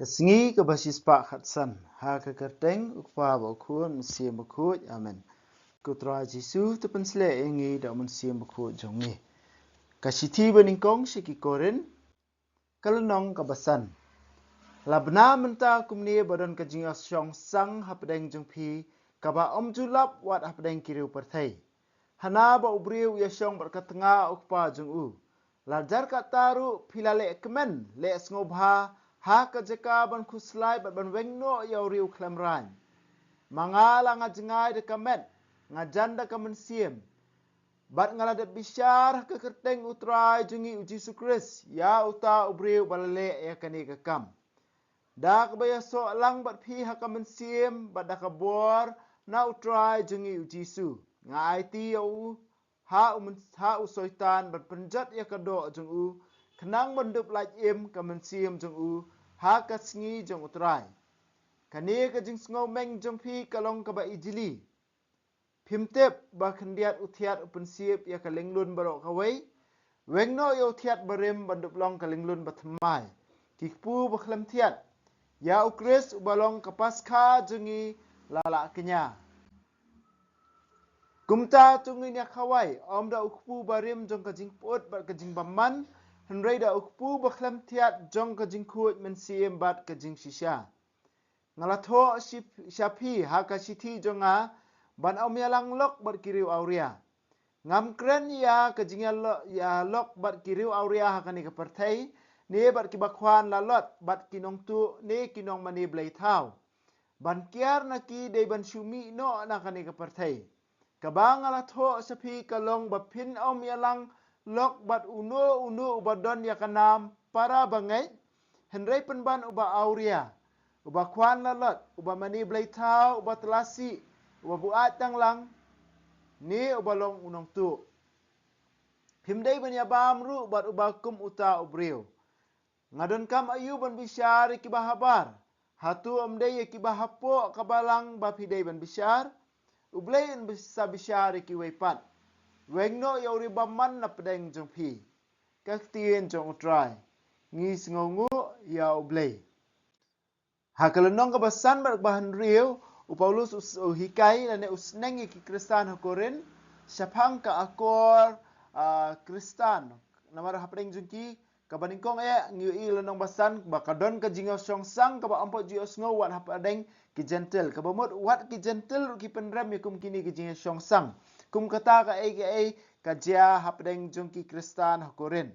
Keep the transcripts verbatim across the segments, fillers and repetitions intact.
Ka sngi kaba shispah khatsan, ha ka kyrteng U Kpa bad U Khun, Mynsiem Bakhuid. Amen. Ko Trai Jisu, to pynsleh ïa ngi da U Mynsiem Bakhuid jong me. Ka shithi banyngkong sha ki Korinth, ka lynnong kaba san. La bna mynta kumne ba don ka jingïashong sang hapdeng jong phi, kaba ym ju lap wat hapdeng ki riew pyrthei. Hana ba u briew u ïashong bad ka tnga u kpa jong u, la jar kata ruh phi la leh kmen, leh sngewbha, ha ka jaka ban khuslai bad ban weng noh ïa u riew khlem rain. Ma nga la nga jngai da ka met, nga jan da ka mynsiem, bad nga la dep bishar ha ka kyrteng U Trai jong ngi U Jisu Khrist, ïa uta u briew ba la leh ïa kane ka kam. Da kaba ïasoh lang bad phi ha ka mynsiem bad da ka bor na U Trai jong ngi U Jisu, nga aiti ïa u ha u myn-, ha u Soitan ban pynjot ïa ka doh jong u, khnang ban dup lait im ka mynsiem jong u ha ka sngi jong U Trai. Kane ka jingsngewmeng jong phi ka long kaba ijli. Phim tip ba khyndiat u thiat u pynsip ïa ka linglun baroh kawei? Weng noh ïa u thiat barim ban dup long ka linglun bathymmai. Ki kpu ba khlem thiat, ïa U Khrist uba long ka Paskha jong ngi la lah kñia. Kumta to ngin ïa khawai, ym da u kpu barim jong ka jingpyut bad ka jingbymman, hynrei da u kpu ba khlem thiat jong ka jingkhuid mynsiem bad ka jingshisha. Nga la thoh shi-, sha phi ha ka shithi jong nga, ban ym ïalang lok bad ki riew awria. Ngam kren ïa ka jingïalo-, ïalok bad ki riew awria ha kane ka pyrthei, ne bad kiba khwan lalot, bad ki nongtuh, ne ki nongmane blei thaw. Ban kiar na ki dei ban shu mih noh na kane ka pyrthei. Kaba nga la thoh sha phi ka long ba phin ym ïalang lok bad uno uno uba don ïa ka nam para bangeit, hynrei pynban uba awria, uba khwan lalot, uba mane blei thaw, uba tlasi, uba buaid tanglang, ne uba long u nongtuh. Phim dei ban ïabam ruh bad uba kum uta u briew. Nga donkam aïu ban bishar ïa kiba habar? Hato ym dei ïa kiba hapoh ka balang ba phi dei ban bishar? U Blei un bis-, sa bishar ïa kiwei pat. Weng noh ïa u riewbymman na pdeng jong phi. Ka ktien jong U Trai. Ngi sngewnguh ïa U Blei. Ha ka lynnong kaba san bad kaba hynriew, u Paulus u s-, u hikai lane u sneng ïa ki Khristan ha Korinth shaphang ka akor, ah, Khristan. Namar hapdeng jong ki, kaba nyngkong eh, ngi ïohi lynnong ba san, ba ka don ka jingïashong sang kaba ym pat ju ïohsngew wat hapdeng ki Jentil. Kaba mut wat ki Jentil ruh ki pynrem ïa kum kine ki jingïashong sang. Kum kata kaei kaei ka jia hapdeng jong ki Khristan ha Korinth.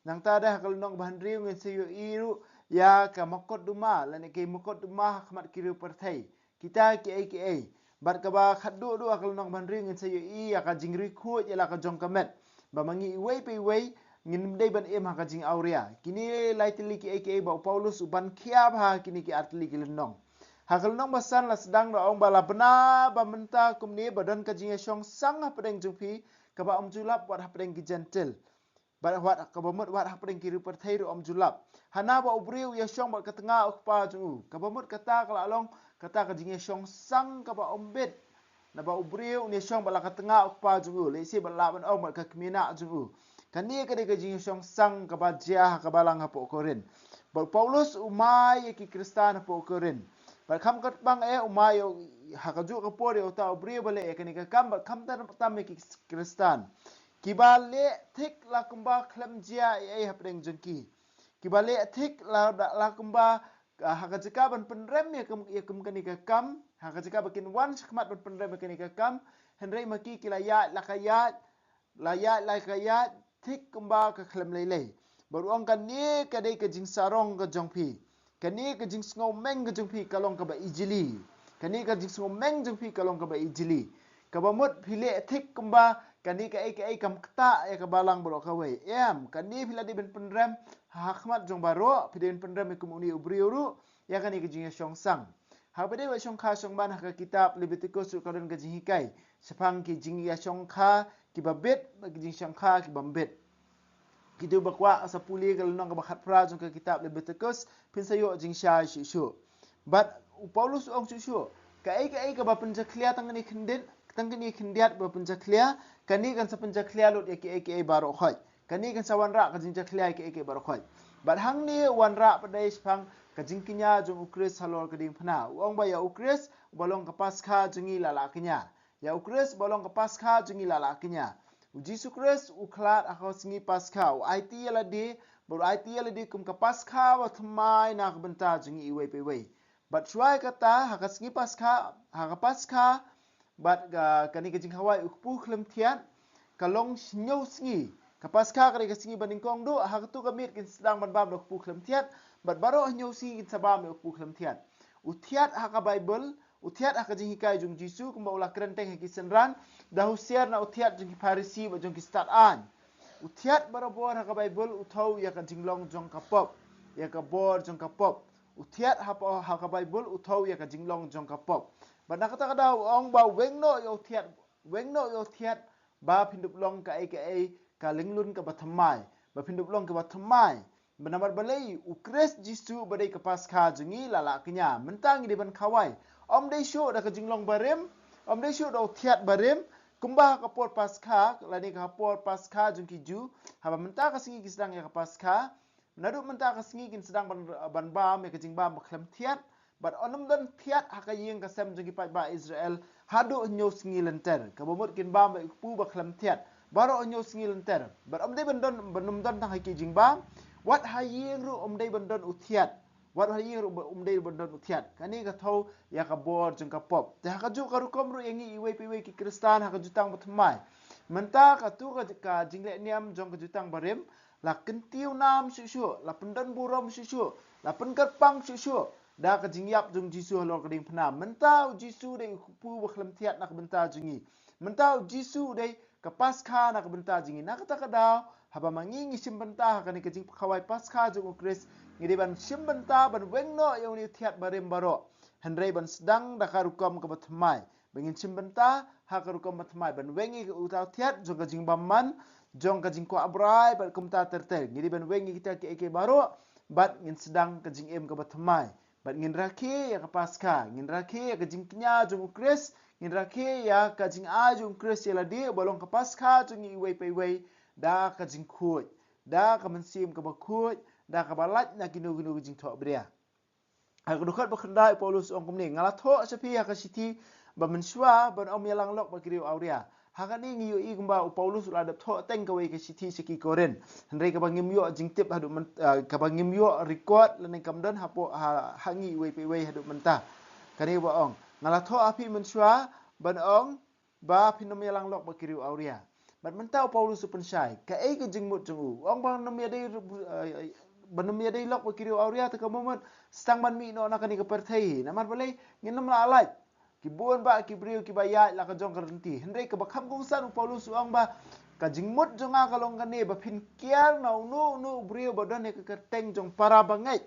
Nangta da ha ka lynnong ba hynriew ngin sa ïohi ruh ïa ka mokotduma, lane ki mokotduma ha khmat ki riew pyrthei. Kita kiei kiei. Bad kaba khatduh duh ha ka lynnong ba hynriew ngin sa ïohi ïa ka jingri khuid ïa la ka jong ka met. Ba ma ngi iwei pa iwei ngin ym dei ban im ha ka jingawria. Kine lai tylli kiei kiei ba u Paulus u ban khia bha ha kine ki ar tylli ki lynnong. Ha ka lynnong ba san la sdang da ong ba la bna ba mynta kumne ba don ka jingïashong sang hapdeng jong phi, kaba ym ju lap wat hapdeng ki Jentil. Bad wat kaba mut wat hapdeng ki riew pyrthei ruh ym ju lap. Hana ba u briew u ïashong bad ka tnga u kpa jong u. Kaba mut kata ka la long kata ka jingïashong sang kaba ym bit. Naba u briew un ïashong bad la ka tnga u kpa jong u. Lehse bad la ban ong bad ka kmie nah jong u. Kane ka dei ka jingïashong sang kaba jia ha ka balang hapoh Korinth. Bad u Paulus u mai ïa ki Khristan hapoh Korinth. Bad kham katba eh u mai ïa u, ha kajuh ka por ïa uta u briew ba leh ïa kane ka kam bad kham tam tam ïa ki Khristan. Kiba leh thik la kumba khlem jia ei ei hapdeng jong ki. Kiba leh thik la, la kumba, ah, ha ka jaka ban pynrem ïa kum, ïa kum kane ka kam, ha ka jaka ba kin wan shakhmat ban pynrem ïa kane ka kam, hynrei ma ki ki la ïaid la ka ïaid, la ïaid la ka ïaid, thik kumba ka khlem lei lei. Bad u ong kane ka dei ka jingsarong ka jong phi. Kane ka jingsngewmeng ka jong phi ka long kaba ijli. Kane ka jingsngewmeng jong phi ka long kaba ijli. Kaba mut phi leh thik kumba kane kaei kaei kam ktah ïa ka balang baroh kawei. Em, kane phi la dei ban pynrem ha khmat jong baroh, phi dei ban pynrem ïa kum une u briew ruh ïa kane ka jingïashong sang. Haba dei ba shongkha shongman ha ka kitab Leviticus ruh ka don ka jinghikai shaphang ki jingïashongkha kiba bit bad ki jingshongkha kiba ym bit. Kito ba kwah sa pule ka lynnong kaba khatphra jong ka kitab Leviticus, phin sa ïoh jingshai shuh shuh. Bad u Paulus u ong shuh shuh, kaei kaei kaba pynjakhlia tang kane khyndiat, tang kane khyndiat ba pynjakhlia, kane kan sa pynjakhlia lut ïa kiei kiei baroh khoit. Kane kan sa wanrah ka jingjakhlia ïa kiei kiei baroh khoit. Bad hangne wanrah pat dei shaphang ka jingkñia jong u Khrist halor ka diengphna. U ong ba ïa u Khrist uba long ka Paskha jong ngi la lah kñia. Ïa u Khrist uba long ka Paskha jong ngi la lah kñia. U Jisu Khrist u khlad ha ka sngi Paskha, u aiti ïa lade, bad u aiti ïa lade kum ka Paskha ba thymmai na ka bynta jong ngi iwei pa iwei. Bad shuwa ïa kata, ha ka sngi Paskha, ha ka Paskha, bad ka, kane ka jingkhawai u kpu khlem thiat, ka long hynñiew sngi. Ka Paskha ka dei ka sngi ba nyngkong duh, ha katu ka miet kin sdang ban bam da u kpu khlem thiat, bad baroh hynñiew sngi kin sa bam da u kpu khlem thiat. U thiat ha ka Baibl, u thiat ha ka jinghikai jong u Jisu, kumba u la kren teng ha ki synran, da husiar na u thiat jong ki Pharisi bad jong ki stad aiñ. U thiat barabor ha ka Baibl u thew ïa ka jinglong jong ka pop, ïa ka bor jong ka pop. U thiat ha pa-, ha ka Baibl u thew ïa ka jinglong jong ka pop. Bad na kata ka daw u ong ba weng noh ïa u thiat, weng noh ïa u thiat, ba phin dup long kaei kaei ka lyngkhlun kaba thymmai, ba phin dup long kaba thymmai. Bad namar balei, u Khrist Jisu ba dei ka Paskha jong ngi la lah kñia, mynta ngi dei ban khawai. Ym dei shuh da ka jinglong barim, ym dei shuh da u thiat barim, kumba ha ka por Paskha, lane ka por Paskha jong ki Jiw, haba mynta ka sngi ki sdang ïa ka Paskha, naduh mynta ka sngi kin sdang ban, ban bam ïa ka jingbam ba khlem thiat, bad ym don thiat ha ka ïing ka sem jong ki paidbah Israel, haduh hynñiew sngi lynter. Kaba mut kin bam ïa u kpu ba khlem thiat baroh hynñiew sngi lynter. Bad ym dei ban don, ban ym don tang ha ki jingbam, wat ha ïing ruh ym dei ban don u thiat. Wat ha ïing ruh ba ym dei ban don u thiat. Kane ka thew ïa ka bor jong ka pop. Te ha kajuh ka rukom ruh ïa ngi iwei pa iwei ki Khristan ha ka jutang bathymmai. Mynta katu ka, ka jingleh niam jong ka jutang barim, la kyntiew nam shuh shuh, la pyndon burom shuh shuh, la pynkyrpang shuh shuh da ka jingïap jong u Jisu halor ka diengphna. Mynta u Jisu dei u kpu ba khlem thiat na ka bynta jong ngi. Mynta u Jisu dei ka Paskha na ka bynta jong ngi. Na kata ka daw, haba ma ngi ngi shim bynta ha kane ka jingkhawai Paskha jong u Khrist, ngi dei ban shim bynta ban weng noh ïa une u thiat barim baroh, hynrei ban sdang da ka rukom kaba thymmai. Ba ngin shim bynta ha ka rukom bathymmai, ban weng ïa uta u thiat jong ka jingbymman, jong ka jingkwah brai, bad kumta ter ter. Ngi dei ban weng ïa kita kiei kiei baroh, bad ngin sdang ka jingim kaba thymmai. Bad ngin rakhe ïa ka Paskha, ngin rakhe ïa ka jingkñia jong u Khrist, ngin rakhe ïa ka jingai jong u Khrist ïa lade, ba long ka Paskha jong ngi iwei pa iwei, da ka jingkhuid, da ka mynsiem kaba khuid, da kaba lait na kino kino ka jingthohbria. Ha ka dkhot ba khyndai u Paulus u ong kumne, nga la thoh sha phi ha ka shithi ba mynshuwa ban ym ïalang lok bad ki briew awria. Ha kane ngi ïohi kumba u Paulus u la dep thoh teng kawei ka shithi sha ki Korinth. Hynrei kaba ngim ïoh jingtip haduh myn-, ah, kaba ngim ïoh record lane kam don hapoh ha, ha ngi iwei pa iwei haduh mynta. Kane ba ong, nga la thoh ha phi mynshuwa ban ong ba phin ym ïalang lok bad ki briew awria. Bad mynta u Paulus u pynshai, kaei ka jingmut jong u? U ong ban ym ïadei, eh, ban ym ïadei lok bad ki briew awria, te ka mut sdang ban mih noh na kane ka pyrthei hi. Namar balei? Ngin ym lah lait. Ki bun bah ki briew kiba ïaid la ka jong ka rynti. Hynrei kaba kham kongsan u Paulus u ong ba ka jingmut jong nga ka long kane, ba phin kiar na uno uno u briew ba don ha ka kyrteng jong para bangeit.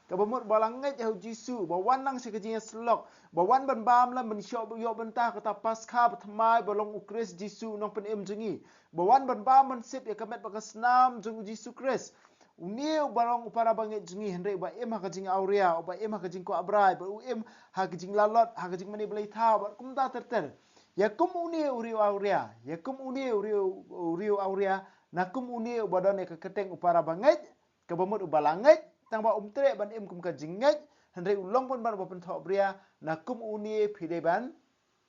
Kaba mut ba la ngeit ha u Jisu, ba wan lang sha ka jingïasyllok, ba wan ban bam lem ban ïoh, ïoh bynta ha kata Paskha bathymmai ba long u Khrist Jisu u nongpynim jong ngi. Ba wan ban bam ban sip ïa ka met bad ka snam jong u Jisu Khrist. Une uba long u para bangeit jong ngi, hynrei uba im ha ka jingawria, uba im ha ka jingkwah brai, bad u im ha ka jinglalot, ha ka jingmane blei thaw, bad kumta ter ter. Ïa kum une u briew awria, ïa kum une u briew, u briew awria, na kum une uba don ha ka kyrteng u para bangeit, kaba mut uba la ngeit, tang ba um treh ban im kum ka jingngeit, hynrei u long pynban uba pynthohbria, na kum une phi dei ban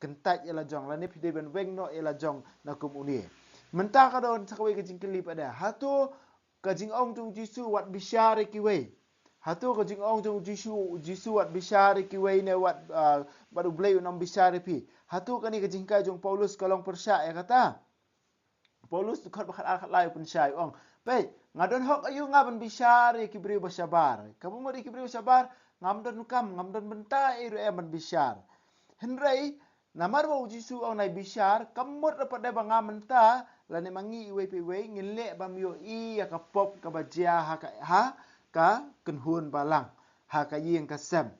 kyntait ïa la jong, lane phi dei ban weng noh ïa la jong na kum une. Mynta ka don sa kawei ka jingkylli pat de. Hato ka jingong jong u Jisu wat bishar ïa kiwei? Hato ka jingong jong u Jisu, u Jisu wat bishar ïa kiwei ne wat, ah, bad u Blei un ym bishar ïa phi? Hato kane ka jinghikai jong u Paulus ka long pyrshah ïa kata? Paulus dkhot ba khatar khatlai u pynshai u ong, peit, nga don hok aïu nga ban bishar ïa ki briew ba shabar? Kaba mut ïa ki briew shabar, ngam don kam, ngam don bynta ei ruh em ban bishar. Hynrei namar ba u Jisu u ong nai bishar, kam mut ruh pat de ba nga mynta lane ma ngi iwei pa iwei ngin leh bam ïohi ïa ka pop kaba jia ha ka, ha ka kynhun balang, ha ka ïing ka sem.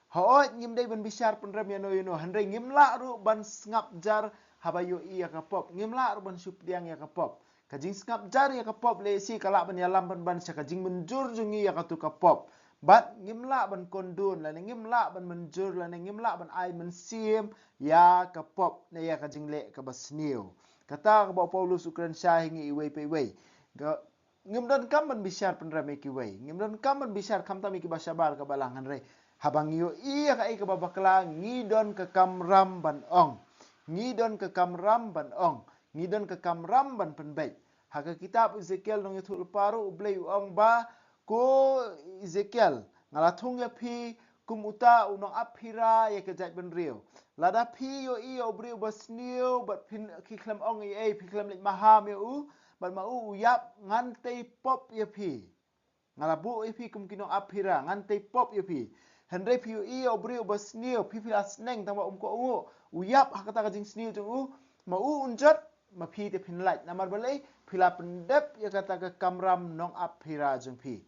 Hooid, ngim dei ban bishar pynrem ïano ïano, hynrei ngim lah ruh ban sngap jar haba ïohi ïa ka pop. Ngim lah ruh ban shu pdiang ïa ka pop. Ka jingsngap jar ïa ka pop lehse ka lah ban ïalam pynban sha ka jingmynjur jong ngi ïa katu ka pop. Bad ngim lah ban condone lane ngim lah ban mynjur lane ngim lah ban ai mynsiem ïa ka pop ne ïa ka jingleh kaba sniew. Kata kaba u Paulus u kren shai ha ngi iwei pa iwei. Ka ngim donkam ban bishar pynrem ïa kiwei. Ngim donkam ban bishar khamtam ïa kiba shabar ka balang, hynrei haba ngi ïohi ïa kaei kaba bakla, ngi don ka kamram ban ong. Ngi don ka kamram ban ong. Ngi don ka kamram ban pynbeit. Ha ka kitab Ezekiel nongïathuhlypa ruh U Blei u ong ba, ko Ezekiel, nga la thung ïa phi kum uta u nongap phira ïa ka jaitbynriew. Lada phi ïohi ïa u briew ba sniew bad phin, phi khlem ong ei ei, phi khlem leit maham ïa u, bad ma u u ïap, ngan tei pop ïa phi. Nga la buh ïa phi kum ki nongap phira, ngan tei pop ïa phi. Hynrei phi ïohi ïa u briew ba sniew, phi, phi la sneng tang ba um kohnguh, u ïap ha kata ka jingsniew jong u, ma u un jot, ma phi te phin lait. Namar balei? Phi la pyndep ïa kata ka kamram nongap phira jong phi.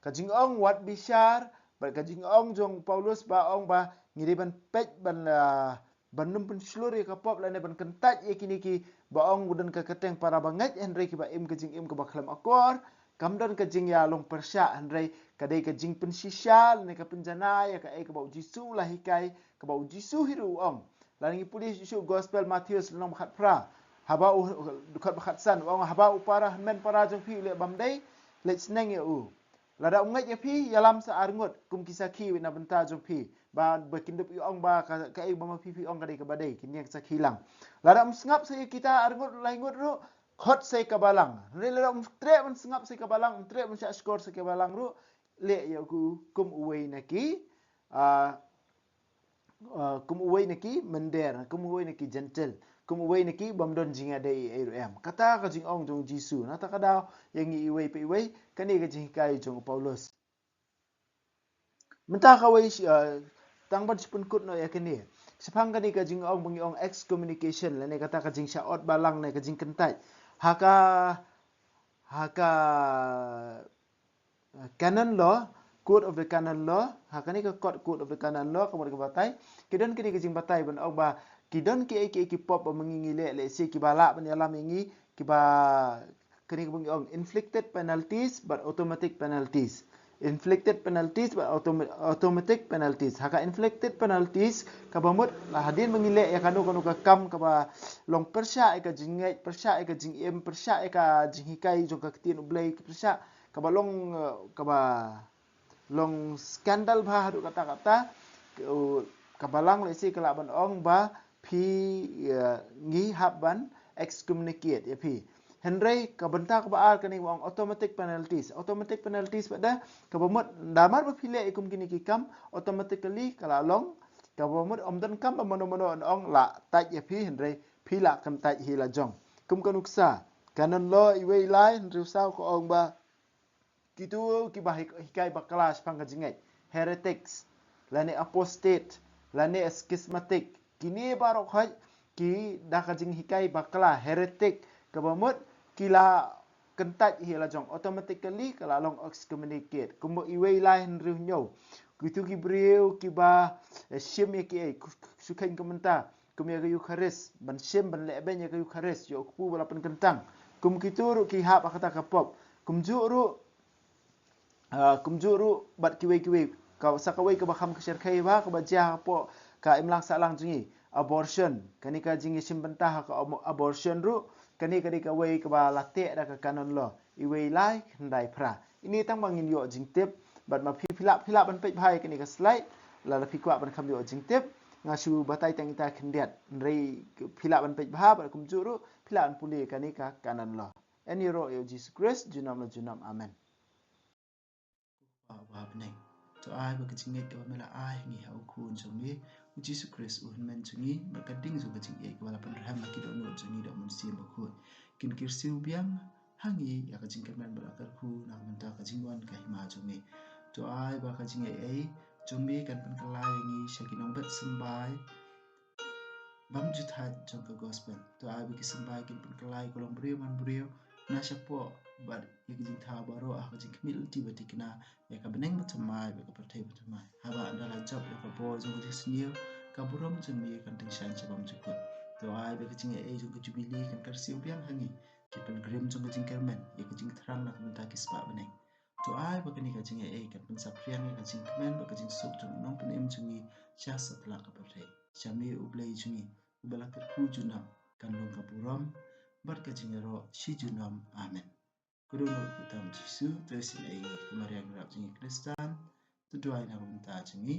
Ka jingong wat bishar, bad ka jingong jong Paulus ba ong ba ngi dei ban peit ban, ah, ban nym pynshlur ïa ka pop lane ban kyntait ïa kine kiba ong u don ka kyrteng para bangeit, hynrei kiba im ka jingim kaba khlem akor. Kam don ka jingïalong pyrshah, hynrei ka dei ka jingpynshisha lane ka pynjanai ïa kaei kaba U Jisu u la hikai, kaba U Jisu hi ruh u ong. Lada ngi pule shuh Gospel Mathaios lynnong ba khatphra, haba u, dkhot ba khatsan, u ong, haba u para, hynmen para jong phi u leh bymdei, leit sneng ïa u. Lada um ngeit ïa phi, ïalam sa arngut kum ki sakhi na bynta jong phi, ba, ba kin dup ïa ong ba ka, kaei ba ma phi phi ong ka dei kaba dei, kin ïeng sakhi lang. Lada um sngap sa ïa kita arngut laingut ruh, khot sa ïa ka balang. Hynrei lada um treh ban sngap sa ïa ka balang, um treh ban shah shkor sa ïa ka balang ruh, leh ïa u kum uwei na ki, ah, ah, kum uwei na ki mynder, kum uwei na ki Jentil, kum uwei na ki bym don jingïadei ei ei ruh em. Kata ka jingong jong U Jisu. Nangta ka daw ïa ngi iwei pa iwei, kane ka jinghikai jong u Paulus. Mynta kawei, ah, tang ban shu pynkut noh ïa kane. Shaphang kane ka jingong ba ngi ong excommunication, lane kata ka jingshah ot balang ne ka jingkyntait. Ha ka, ha ka, ah, canon law, code of the canon law, ha kane ka code, code of the canon law, ka mut ka batai, ki don kine ki jingbatai ban ong ba, ki don kiei kiei ki pop ba ma ngi ngi leh, lehse kiba lah ban ïalam ïa ngi, kiba, kane kaba ngi ong inflicted penalties bad automatic penalties. Inflicted penalties bad automa-, automatic penalties. Ha ka inflicted penalties, kaba mut, la hadien ba ngi leh ïa kano kano ka kam kaba long pyrshah ïa ka jingngeit, pyrshah ïa ka jingim, pyrshah ïa ka jinghikai jong ka ktien U Blei, pyrshah kaba long, eh, kaba long scandal bha haduh katta katta, eh, ka balang lehse ka lah ban ong ba phi, eh, ngi hap ban excommunicate ïa phi. Hynrei ka bynta kaba ar kane kaba ong automatic penalties. Automatic penalties pat de kaba mut namar ba phi leh ïa kum kine ki kam, automatically ka la long kaba mut ym donkam ba mano mano yn ong la tait ïa phi, hynrei phi la kyntait hi la jong. Kum ka nuksa, canon law iwei lai hynriew saw ka ong ba kito kiba hik-, hikai bakla shaphang ka jingngeit, heretics, lane apostate, lane schismatic. Kine baroh khoit ki da ka jinghikai bakla, heretic, kaba mut ki la kyntait hi la jong, automatically ka la long excommunicate. Kumba iwei lai hynriew hynñiew, kito ki briew kiba, eh, shim ïa kiei, ku-, ku-, shu kheiñ ka mynta, kum ïa ka Eucharist, ban shim ban leh beiñ ïa ka Eucharist, ïa u kpu ba la pynkyntang. Kum kito ruh ki hap ha kata ka pop. Kumjuh ruh, ah, kumjuh ruh bad kiwei kiwei. Ka, sa kawei kaba kham ka syrkhei bha, kaba jia hapoh ka imlang sahlang jong ngi. Abortion, kane ka jingïashim bynta ha ka amo-, abortion ruh, kane ka dei kawei kaba la teh da ka canon law. Iwei lai khyndai phra. Ine tang ba ngin ïoh jingtip, bad ma phi phi lah, phi lah ban peit bha ïa kane ka slide, lada phi kwah ban kham ïoh jingtip, nga shu batai tang ita khyndiat. Hynrei phi lah ban peit bha, bad kumjuh ruh, phi lah ban pule ïa kane ka canon law. Yn ïaroh ïa u Jisu Khrist, junom la junom. Amen. Ko Kpa uba ha bneng, to ai ba ka jingngeit kaba me la ai ha ngi ha u Khun jong me, u Jisu Khrist u hynmen jong ngi, bad ka ding jong ka jingïeit kaba la pynrhem ha ki dohnud jong ngi da u Mynsiem Bakhuid, kin kyrsiew biang ha ngi ïa ka jingkyrmen bad la kyrkhu na ka bynta ka jingwan ka hima jong me. To ai ba ka jingaiei jong me kan pynkylla ïa ngi sha ki nongbet symbai bymjuthaid jong ka gospel. To ai ba ki symbai kin pynkylla ïa ka longbriew manbriew na shapoh bad ïa ka jingthaw baroh ha ka jingkhmih lynti ba thikna ïa ka bneng bathymmai bad ka pyrthei bathymmai. Haba ynda la jop ïa ka bor jong ka jingsniew, ka burom jong me kan tyngshaiñ sha bymjukut. To ai ba ka jingaiei jong ka jubili kan kyrsiew biang ha ngi, ki pilgrim jong ka jingkyrmen, ïa ka jingthrang na ka bynta ki spah bneng. To ai ba kane ka jingaiei kan pynsaphriang ïa ka jingkmen bad ka jingsuk jong u Nongpynim jong ngi sha satlak ka pyrthei. Sha me U Blei jong ngi uba la kyrkhu junom, kan long ka burom bad ka jingïaroh shi junom. Amen. Ka dohnud kyrteng Jisu, to isynei ïa ngi. Ka Maria ngi rap jong ngi Khristan, to duwai na ka bynta jong ngi.